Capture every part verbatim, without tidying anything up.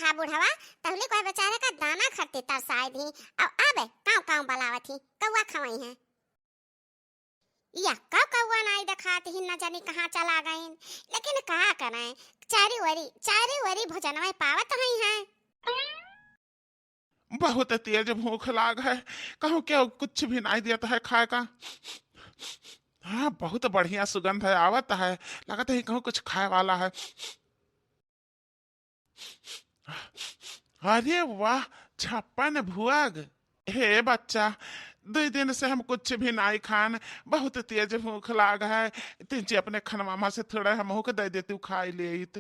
का बुढ़वा, तहुली कोई बेचारे का दाना खरती तरसाइ दी। अब आबे काँव काँव बलावत ही, कौआ खवइहैं। या कौ कौआ नाई देखात ही, न जानी कहाँ चला गइन। लेकिन का करें, चारी ओरी, चारी ओरी भोजनवा पावत हइहैं। बहुत तेज भूख लाग है, कहूँ केहू कुछ भी नाई देत है खाए का। हाँ, बहुत बढ़िया सुगंध है, आवत है, लगत है कहूँ कुछ खाए वाला है। अरे वाह, छप्पन भुअग। हे बच्चा, दुइ दिन से हम कुछ भी नाई खान, बहुत तेज भूख लाग है, तिनची अपने खनवा मा से थोड़ा हमहू के दइ देतू, खाइ लेइत।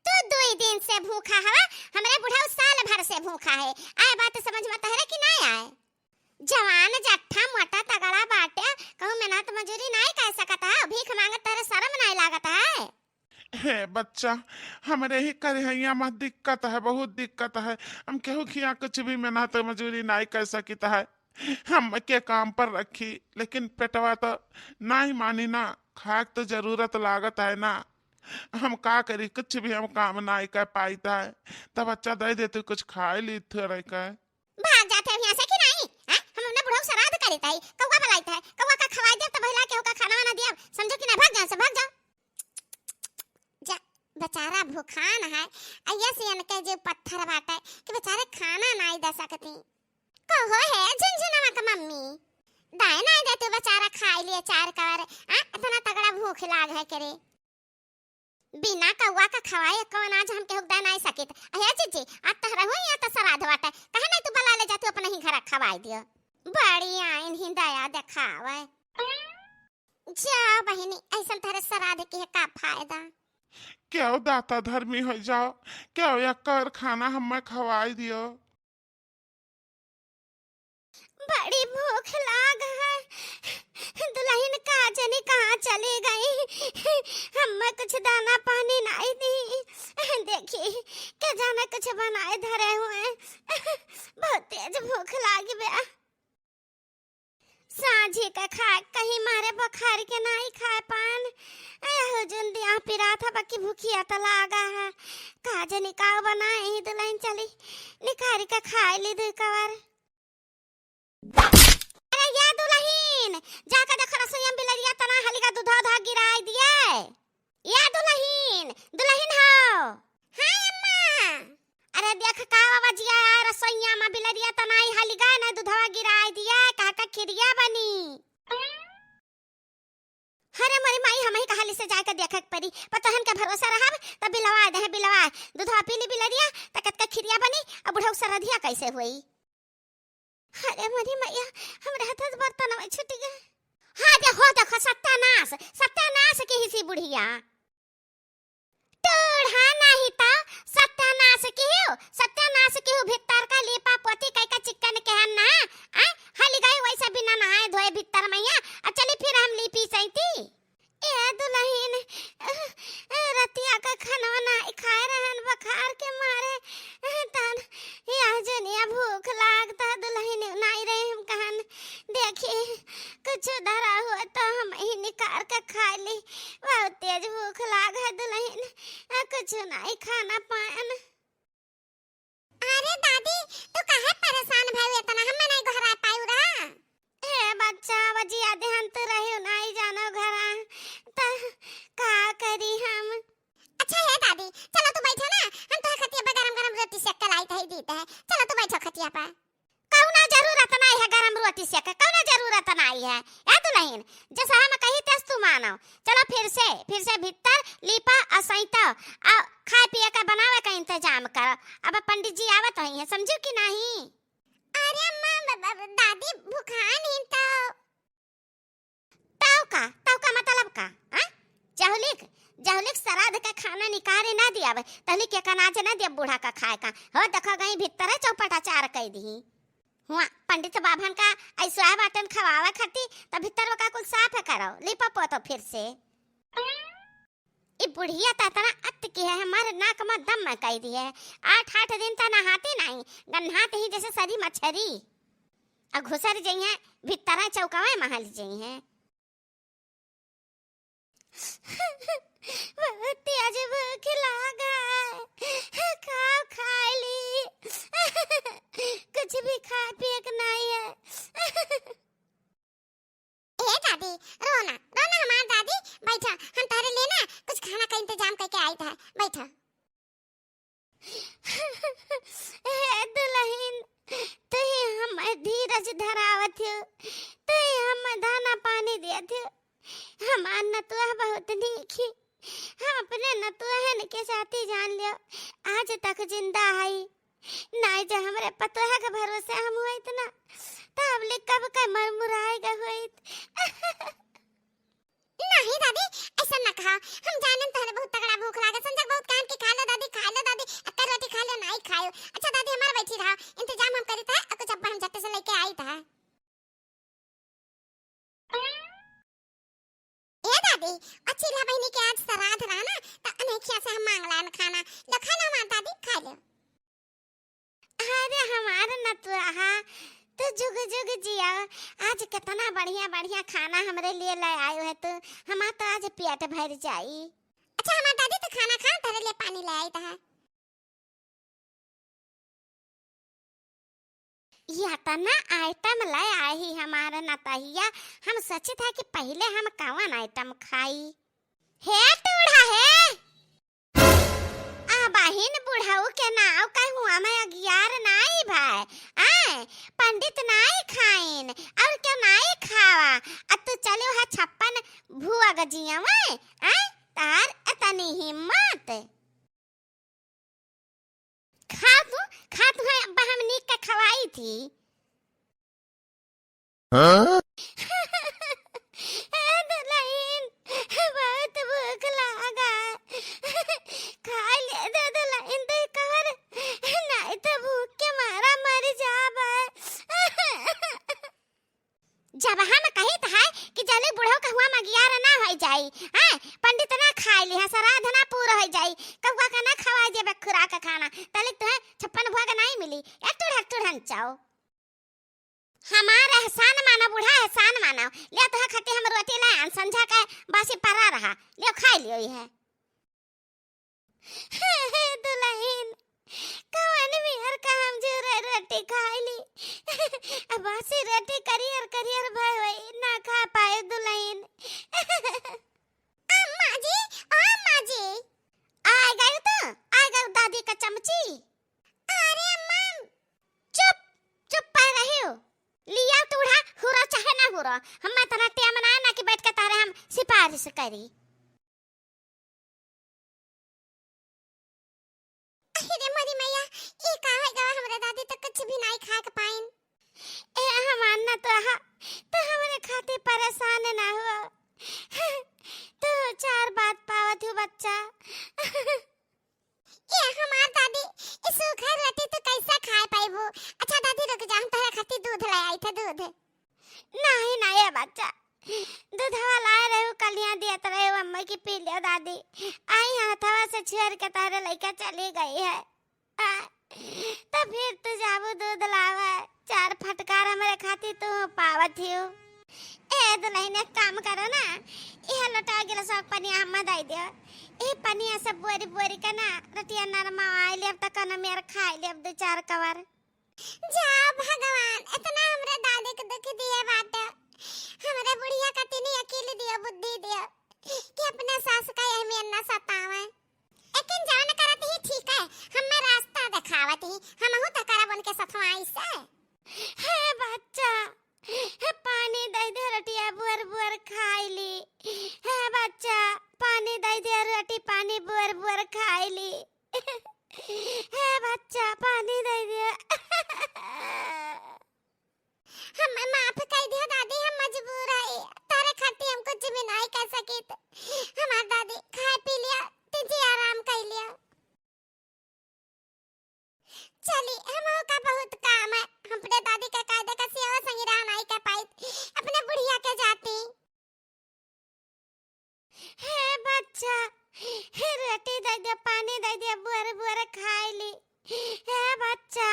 तू दुइ दिन से भूखा हवा, हमरे बुढ़ऊ साल भर से भूखा है। आए बात समझ मा तहरे कि नाई आए? जवान जट्ठा मोटा तगड़ा बाटे, कहूँ मेहनत मजूरी नाई कर सकत है, भीख माँगत तहरे शरम नाई लागत है? हे बच्चा, हमरे ही करिहइया मा दिक्कत है, बहुत दिक्कत है। हम केहू खिया कुछ भी मेहनत मजूरी नाई कर सकित है। हमके काम पर रखी, लेकिन पेटवा तो नाई मानी ना, खाक तो जरूरत लागत है ना। हम का करी, कुछ भी हम काम नाई कर पाइत है। तब बच्चा दइ देतू, कुछ खाइ ली थोड़े का। भाग जात है यहाँ से कि नाई? हैं? हम अपना बुढ़ऊ श्राद्ध करित है, कौआ बलाइत है, कौआ का खवाइ देब, तब भइला केहू का खाना वाना देब, समझो कि नाई? भाग जाओ से, भाग जाओ। जा, बेचारा भूखान है, अइया से इनके जे पत्थर बाटे कि बेचारे खाना नाई दे सकती। कहो हे झुनझुनवा का मम्मी, दाए नाई देतू बेचारा खाइ लिए चार कवर, आ, इतना तगड़ा भूख लाग है करे। बिना कौआ का खवाए कौन आज हम केहू के दे नाई सकित। अहे जिज्जी, आज तहरहू यहाँ त श्राद्ध बाटे, काहे नाई तू बलाइ ले जातू अपने ही घर खवाइ दियो। बड़ी आइन ही दया देखावे। जा बहिनी, अइसन तहरे श्राद्ध के का फायदा। केहू दाता धर्मी होइ जाओ, केहू एक कवर खाना हम्मे खवाइ दियो। बड़ी भूख लाग है। दुलहिन का जनी कहाँ चली गई? हम्मे कुछ दाना पानी नाई दी। देखी, के जाने कुछ बनाए धरे हुए। बहुत तेज भूख लागी बे। साँझी का खाए कहीं मारे बुखार के नाई खाए पान। ए हो जुन दिया पिरात है, बाकी भूखिया त लागा है। का जनी का बनाए ही दुलहिन चली निकारी का खाए ली दुइ कवर। अरे या दुलहिन, जाके देखो रसोइया मा बिलरिया तना हलिगा दूधा उधा गिराइ दिए। या दुलहिन, दुलहिन हो। हाँ अम्मा। अरे देख का बाबा जिया, रसोइया मा बिलरिया तनाई हलिगा, नाई दूधवा गिराइ दिए, कहा का खिरिया बनी। अरे मोरी माई, हमही कहाली से जाके देखे के परी, पतोहन के भरोसा रहब त बिलवा दे, बिलवा। दूधवा पी ली बिलरिया त कतका खिरिया बनी, अब बुढ़ऊ सरधिया कैसे होई? अरे मोरी मैया, हमरे हाथ से बर्तन में छूट गए। हाँ दे, हो देखो, सत्यानाश, सत्यानाश किहिसी बुढ़िया। टूढ़ा नाही तो सत्यानाश किहू, सत्यानाश किहू, भीतर का लीपा पोती कई का चिक्कन केहन ना, आ, हलि गई वैसे बिना नहाए धोए भीतर मैया, आ चली फिर हम लीपी सैती। ए दुलहिन, ए, ए, रतिया का खनवा नाई खाए रहन बुखार के मारे, ए, तन या जनिया भूख लागता दुलहिन नाई रहे हम कहन, देखी कुछ धरा हुआ तो हमही निकार के खाइ ली, बहुत तेज भूख लाग है दुलहिन, ए, कुछ नाई खाना पाएन। अरे दादी, तू काहे परेशान भयू एतना? हम्मे नाई गोहराए पायू रहा। हे बच्चा, बजिया देहन तू रही नाई जानो घरा, त का करी हम? अच्छा हे दादी, चलो तू बैठो ना, हम तोहरे खतिया पर गरम गरम रोटी सेक के लाई थई दीत है। चलो तू बैठो खतिया पर। कौनो जरूरत नाई है गरम रोटी सेक के, कौनो जरूरत नाई है। ए दुलहिन, जैसा हम कही तेस तू मानो। चलो फिर से, फिर से भीतर लीपा और सैता और खाए पिए का बनावे का इंतजाम करो। अब पंडित जी आवत होइहैं, समझू कि नहीं? अरे अम्मा, ब-, ब-, दादी भुखान ही तो। तौ का, तौ का मतलब का? हाँ? जहुलिक, जहुलिक श्राद्ध का खाना निकारे ना दियावे, तहली के अनाज ना दिया बूढ़ा का खाए का। हो देखो गई भीतर है चौपट अचार कई दी। हुआ पंडित बाभन का ऐसो बाटन खवावे खाती, त भीतर का कुल साफ करो, लिपो पोतो फिर से। ई बुढ़िया त इतना अत की है, हमारे नाक में दम में कई दी है। आठ आठ दिन त नहाती नहीं, गन्हात ही जैसे सरी मछरी। आ घुसर जइहैं, भीतरा चौकावे महल जइहैं। बहुत तेज भूख लागा है, खाओ, खाई ली। कुछ भी खाए पिए के नहीं है। ए दादी, रो ना, रो ना हमार दादी, बैठा, हम तोहरे लिए ना कुछ खाना का इंतजाम करके आइत है, बैठा। हे दुलहिन, तू ही हम धीरज धरावत हो, तू ही हम दाना पानी देत हो। हमार नतुआ बहुत नीक ही, हम अपने नतुआ हन के साथी जान लियो, आज तक जिंदा हई। नाई जे हमरे पतोह के भरोसे हम होइत ना, त अब ले कब के मर मुराए गए होइत। नहीं दादी, ऐसा ना कहा। हम जानन तोहरे बहुत तगड़ा भूख लागे। संजय बहुत कान के खा लो दादी, खा लो दादी। अक्का रोटी खा लो, नहीं खायो। अच्छा दादी, हमार बैठी रहा, इंतजाम हम करी था, और कुछ अब्बा हम झट से लेके आई था। ए दादी, अच्छी ला बहनी के आज श्राद्ध रहा ना, तो अनेखिया से हम मांग लान खाना। लो खा लो हमार दादी, खा लो। अरे हमार नतुआ, तू जुग जुग जिया। आज कितना बढ़िया बढ़िया खाना हमरे लिए ले आयो है तू। हमार तो आज पेट भर जाई। अच्छा हमार दादी, तू खाना खा, तेरे लिए पानी ले आई है। ये इतना आइटम ले आई हमार नतहिया, हम सोचित है कि पहले हम कवन आइटम खाई। हे टूढ़ा हे, आ बहिन बुढ़ऊ के नाव का हुआ में अगियार नाई भाई, आए पंडित नाई खाइन और क्यों नाई खावा, आ तू चलो है छप्पन भुआ गजिया में, आए तार इतनी हिम्मत। खा तू, खा तू है, अब्बा हम नीक के खवाई थी। हाँ? ए दुलहिन, बहुत भूख लागा है। खा ले दे दुलहिन, दे कर, नहीं तो भूख के मारा मर जाबे। जब हम कहित है कि जल्दी बुढ़ऊ के हुआ मगियार ना होई जाई, हैं? पंडित ना खाई ली है, श्राद्ध ना पूरा होई जाई, कौआ का ना खवाई देबे खुराक खाना, तले तुहे छप्पन भुआ के नहीं मिली। एक टूढ़, एक टूढ़ हंचाओ। हमार एहसान मानो बूढ़ा, एहसान मानो। ले तुहे खट्टी हम रोटी ले आन, संझा के बासी परा रहा, ले खाई लियो ये। हे दुलहिन, कवन मेहर का हम जुरे रोटी खाई ली। अब बासी रोटी करियर करियर भय होई, ना खा पाए दुलहिन। अम्मा जी, ओ अम्मा जी। आ गयो तो, आ गयो दादी का चमची। अरे अम्मा। चुप, चुप पै रही हो। लिया टूढ़ा, हुरो चाहे ना हुरो, हम इतना टेम ना है ना कि बैठ के तारे हम सिफारिश करी। अरे मोरी मैया, ई का हो गवा, हमरे दादी तो कुछ भी नाई खाए के पाइन। ए हमार नतुआ, तो हमरे खातिर परेशान ना हुआ। तो चार बात पावत हूँ बच्चा। ए हमार दादी, ई सूखा रोटी तो कैसे खाए पाइबू? अच्छा दादी रुक जा, हम तोहरे खातिर दूध ले आई थे, दूध। नहीं, नहीं, ए बच्चा, दूधवा लाए रहू, कलिया दियत रहू, अम्मा की पी लियो दादी। आई हाथवा से छुअर के तारे लइका चली गई है। आ, तो फिर तू जाबू दूध लावे, चार फटकार हमरे खातिर तू पावत हियो। ए दुलहिन, एक काम करो ना, यह लोटा गिलास पनिया हम्मा दई दियो। ए पनिया से बोरी बोरी के ना रोटिया नरमा आई लेब, त कनो मेर खाई लेब दू चार कवर। जा भगवान, इतना हमरे दादी के दुख दिए बाटे। हमरे बुढ़िया का तनी अकील दियो, बुद्धि दियो कि अपने सास का यह मेर ना सतावे। लेकिन जवन करत ही ठीक है, हमें रास्ता दिखावत ही, हमहू तो करब उनके सथवा ऐसे। हे बच्चा, हे पानी दे दे, रोटिया बुअर बुअर खाई ली। हे बच्चा, पानी दे दे, रोटी पानी बुअर बुअर खाई ली। हे बच्चा, पानी दे दे। हम माफ कर दिया दादी, हम मजबूर है, तारे खातिर हम कुछ भी नहीं कर सकित। हमार दादी खाए पी लिया, तुझे आराम कर लिया। चली, हमहू का बहुत काम है, हम अपने दादी का कायदे का सेवा संगी रहा नहीं कर पाई, अपने बुढ़िया के जाती। हे बच्चा, हे रोटी दे दे, पानी दे दे, बुअर बुअर खाई ली। हे बच्चा,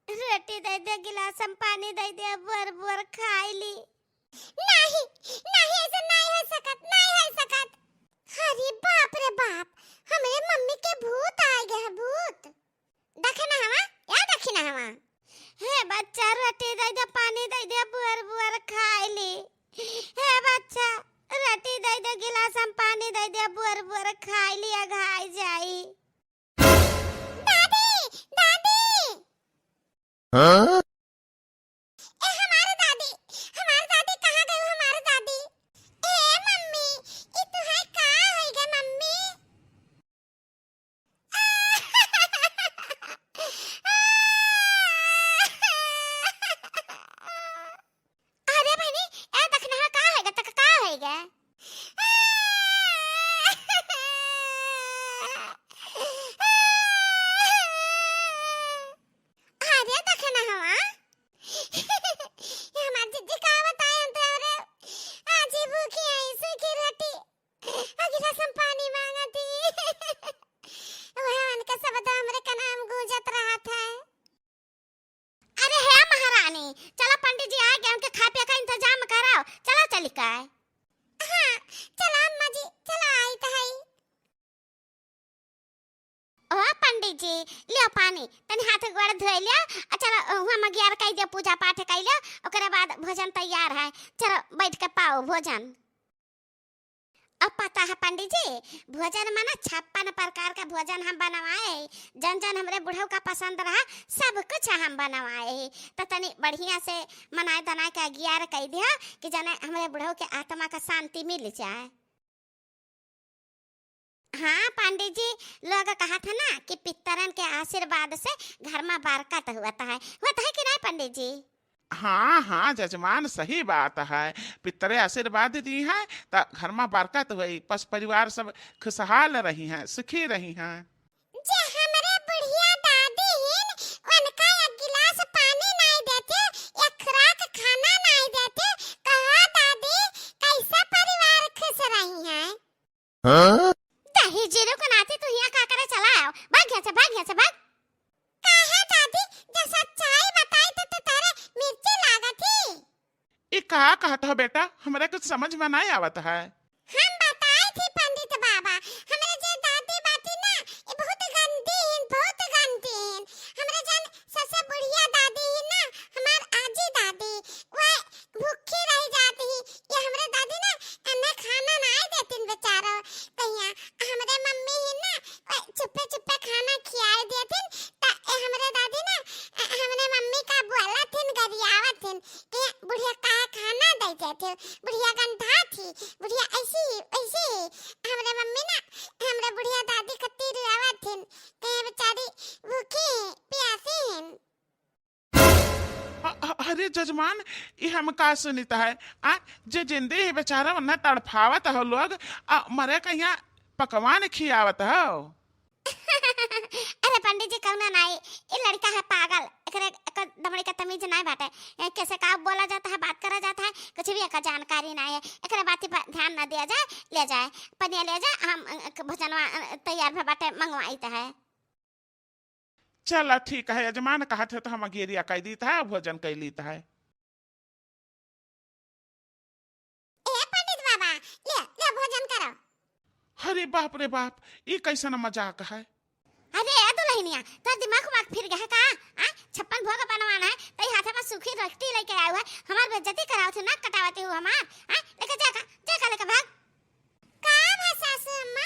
रोटी दे दे, गिलास में पानी दे दे, बुअर बुअर खाई ली। नहीं, नहीं, ऐसे नहीं हो सकत, नहीं हो सकत। अरे बाप रे बाप, हमरे मम्मी के भूत आ गया है, भूत। दखिनहवा, या दखिनहवा। हे बच्चा, रोटी दइ दे, पानी दइ दे, बुअर बुअर खाइ ली। हे बच्चा, रोटी दइ दे, गिलास में पानी दइ दे, बुअर बुअर खाइ ली, अघाइ जाई। दादी, दादी। हाँ? ए, हमार दादी, हमार दादी, कहाँ गइउ हमार दादी? ए मम्मी, ई तुहइ का होइ गे मम्मी? अरे बहिनी, ए दखिनहा का होइ गे, तक का होइ गे? अरे दखिनहवा, ये हमार जिज्जी का बताए हम तोरे, आज ही भूखी आई सूखी रोटी, अगिला सम पानी मांगती। वह उनके शब्द हमरे कान में गूंजत रहत है। अरे हे महारानी, चला पंडित जी आ गए, उनके खाए पिए का इंतजाम कराओ, चला चली का। हाँ, चला अम्मा जी, चला आई तो है। ओ पंडित जी, लियो पानी, तनी हाथ गोड़ धोइ लियो, आ चलो, हुआँ मगियार कइ दियो, पूजा पाठ कइ लियो, ओकरे बाद भोजन तैयार है, चलो बैठ के पाओ भोजन। अब पता है पंडित जी, भोजन में ना छप्पन प्रकार का भोजन हम बनवाए, जौन जौन हमरे बुढ़ऊ का पसंद रहा, सब कुछ हम बनवाए। तो तनी बढ़िया से मनाए दनाए के अगियार कइ दियो कि जने हमरे बुढ़ऊ के आत्मा का शांति मिल जाए। हाँ पंडित जी, लोग कहत है ना कि पितरन के आशीर्वाद से घर में बरकत होत है, होत है कि नहीं पंडित जी? हाँ, हाँ, जजमान, सही बात है। पितरे आशीर्वाद दी हैं, त घर में बरकत होई, पस परिवार सब खुशहाल रही हैं, सुखी रही हैं। जे हमरे बुढ़िया दादी हिन, उनका एक गिलास पानी नाई देते, एक खुराक खाना नाई देते, कहा दादी, कैसा परिवार खुश रही हैं? हाँ? दहेजरू के नाती तू हियाँ का करे चला आओ? भाग यहाँ से, भाग यहाँ से, भाग। काहे दादी, जब सच्चाई बताई तो, तो तोरे मिर्ची लागत ही। ई का कहत हो बेटा, हमरा कुछ समझ में नाई आवत है। हम बताई थी पंडित बाबा, हमरे जे दादी बाटी ना, ई बहुत गंदी हिन, बहुत गंदी हिन। हमरे जन सबसे बुढ़िया दादी हिन ना, हमार आजी दादी, वह भूखी रह जाती ही। ये हमरे दादी ना, एन्ने खाना नाई देतिन बेचारो कहिया। हमरे मम्मी ही ना, वह चुप्पे चुप्पे खाना खियाए देतिन, त ए हमरे दादी ना, अ, हमरे मम्मी का बोलत हिन, गरियावत हिन कि बुढ़िया काहे खाना दे देते हो? बुढ़िया गंधा थी, बुढ़िया ऐसी ही, वैसी ही। हमरे मम्मी ना, हमरे बुढ़िया दादी खत्ती रुआवत हिन कि बेचारी भूखी प्यासी हिन। अ-, अ-, अरे जजमान, ई हम का सुनित है? आ, जे जिंदे ही बेचारा उन्हें तड़फावत हो लोग, आ, मरे का यहाँ पकवान खियावत हो। अरे पंडित जी, कौनो नाई, ई लड़का है पागल, एकरे, एकर दमड़ी का तमीज नाई बाटे। ए, कैसे का बोला जाता है, बात करा जाता है, कुछ भी एकर जानकारी नाई है। एकरे बाती पर ध्यान न दिया जाए, ले जाए, पनिया ले जाए, हम, अ, भोजनवा, अ, तैयार भे बाटे, मंगवाइत है। चला ठीक है, यजमान कहत है तो हम अगेरिया कइ दीत है, भोजन कइ लीत है। ए पंडित बाबा, ले, ले भोजन करो। अरे बाप रे बाप, ई कैसन मजाक है? अरे ए दुल्हनिया, तोर दिमाग उमाग फिर गया है का? आ, छप्पन भोग बनवाना है, तई हाथे में सूखी रोटी लेके आयो है, हमार बेइज्जती करावत हो, नाक कटावत हो हमार, आ, लेके जा का, जा का लेके भाग। का भा सासू अम्मा,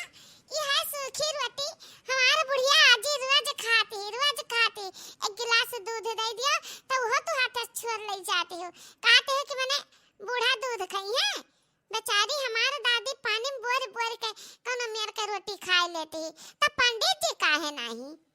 ई है सूखी रोटी, हमार बुढ़िया आजी रोज खाती, रोज खाती। एक गिलास दूध दे दियो, तो वो तू हाथ से छोड़ ले जाती हो। कहते हो कि मने बूढ़ा दूध खाई है। बेचारी हमार दादी पानी में बोर बोर के कौनो मेर के रोटी खाए लेती, तो पंडित जी काहे नाही?